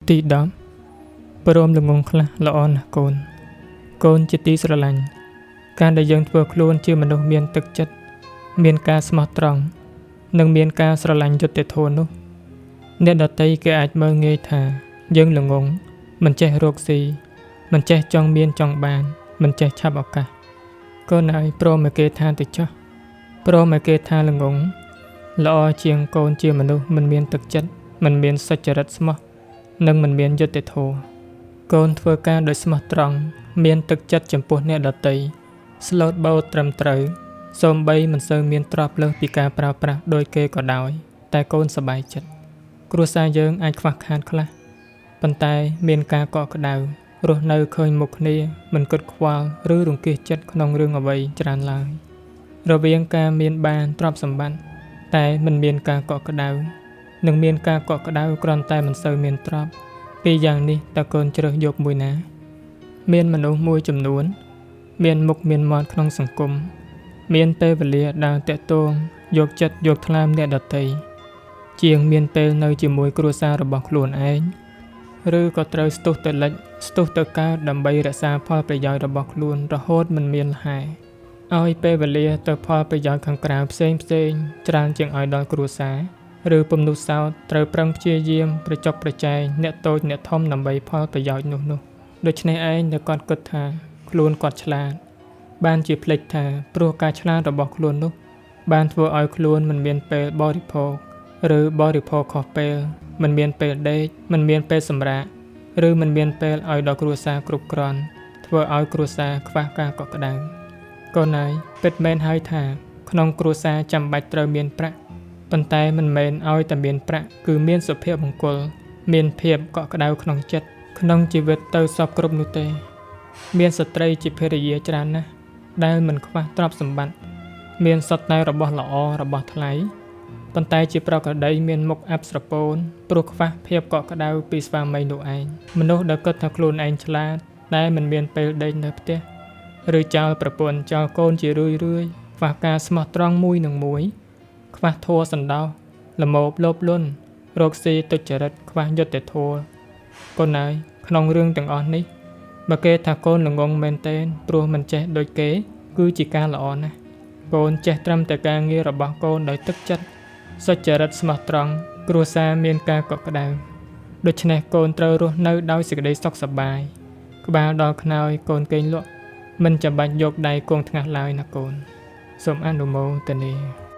ទី10ព្រមល្ងងខ្លះល្អណាស់កូន កូនជាទីស្រឡាញ់ការដែលយើងធ្វើខ្លួនជាមនុស្សមានទឹកចិត្តមានការស្មោះត្រង់និងមានការស្រឡាញ់យុត្តិធម៌នោះអ្នកដទៃគេអាចមើលងាយថាយើងល្ងងមិនចេះរកស៊ីមិនចេះចង់មានចង់បានមិនចេះឆាប់ឱកាសកូនហើយព្រមឲ្យគេថាទៅចោះព្រមឲ្យគេថាល្ងងល្អជាងកូនជាមនុស្សមិនមានទឹកចិត្តមិនមានសុចរិតស្មោះនិងមិនមានយុត្តិធម៌កូនធ្វើការដោយស្មោះត្រង់មានទឹកចិត្តចំពោះអ្នកដទៃស្លូតបូតត្រឹមត្រូវសូម្បីមិនសូវមានទ្រព្យលើសពីការប្រើប្រាស់ដោយគេក៏ដោយតែកូនសប្បាយចិត្តគ្រួសារយើងអាចខ្វះខាតខ្លះប៉ុន្តែមានការកក់ក្ដៅរស់នៅឃើញមុខគ្នាមិនគិតខ្វល់ឬរង្គៀសចិត្តក្នុងរឿងអ្វីច្រើនឡើយរវាងការមានបានទ្រព្យសម្បត្តិតែមិនមានការកក់ក្ដៅនិងមានការកក់ក្ដៅគ្រាន់តែមិនសូវមានទ្រព្យពីរយ៉ាងនេះតើកូនជ្រើសយកមួយណាមានមនុស្សមួយចំនួនមានមុខមានមាត់ក្នុងសង្គមមានពេលវេលាដើរតាក់ទងយកចិត្តយកថ្លើមអ្នកដទៃជាងមានពេលនៅជាមួយគ្រួសាររបស់ខ្លួនឯងឬក៏ត្រូវស្ទុះទៅលិចស្ទុះទៅកើតដើម្បីរក្សាផលប្រយោជន៍របស់ខ្លួនរហូតមិនមានលហែឲ្យពេលវេលាទៅផលប្រយោជន៍ខាងក្រៅផ្សេងៗច្រើនជាងឲ្យដល់គ្រួសារឬពំនុសោតត្រូវប្រឹងព្យាយាមប្រចុកប្រចែងអ្នកតូចអ្នកធំដើម្បីផលប្រយោជន៍នោះដូច្នេះឯងដែលគាត់គិតថាខ្លួនគាត់ឆ្លាតបានជាភ្លេចថាព្រោះការឆ្លាតរបស់ខ្លួននោះបានធ្វើឲ្យខ្លួនមិនមានពេលបរិភោគឬបរិភោគខុសពេលមិនមានពេលដេកមិនមានពេលសម្រាកឬមិនមានពេលឲ្យដល់គ្រួសារគ្រប់គ្រាន់ធ្វើឲ្យគ្រួសារខ្វះការកក់ក្ដៅកូនហើយពិតមែនហើយថាក្នុងគ្រួសារចាំបាច់ត្រូវមានប្រាក់ប៉ុន្តែមិនមែនឲ្យតែមានប្រាក់គឺមានសុភមង្គលមានភាពកក់ក្ដៅក្នុងចិត្តក្នុងជីវិតទៅសពគ្រប់នោះទេមានស្ត្រីជាភរិយាច្រើនណាស់ដែលមិនខ្វះទ្រព្យសម្បត្តិមានសុទ្ធតែរបស់ល្អរបស់ថ្លៃប៉ុន្តែជាប្រក្រតីមានមុខអាប់ស្រពោនព្រោះខ្វះភាពកក់ក្ដៅពីស្វាមីនោះឯងមនុស្សដែលគិតថាខ្លួនឯងឆ្លាតតែមិនមានពេលដេកនៅផ្ទះឬចោលប្រពន្ធចោលកូនជារឿយៗខ្វះការស្មោះត្រង់មួយនឹងមួយខ្វះធម៌សន្តោសល្មោភលោភលន់រកស៊ីទុច្ចរិតខ្វះយុត្តិធម៌កូនហើយក្នុងរឿងទាំងអស់នេះបើគេថាកូនល្ងងមែនទែនព្រោះមិនចេះដូចគេគឺជាការល្អណាស់កូនចេះត្រឹមតែការងាររបស់កូនដោយទឹកចិត្តសុចរិតស្មោះត្រង់គ្រួសារមានការកក់ក្ដៅដូច្នេះកូនត្រូវរស់នៅដោយសេចក្តីសុខសប្បាយក្បាលដល់ខ្នើយកូនគេងលក់មិនចាំបាច់យកដៃគង់ថ្ងាសឡើយណាកូនសូមអនុមោទនា។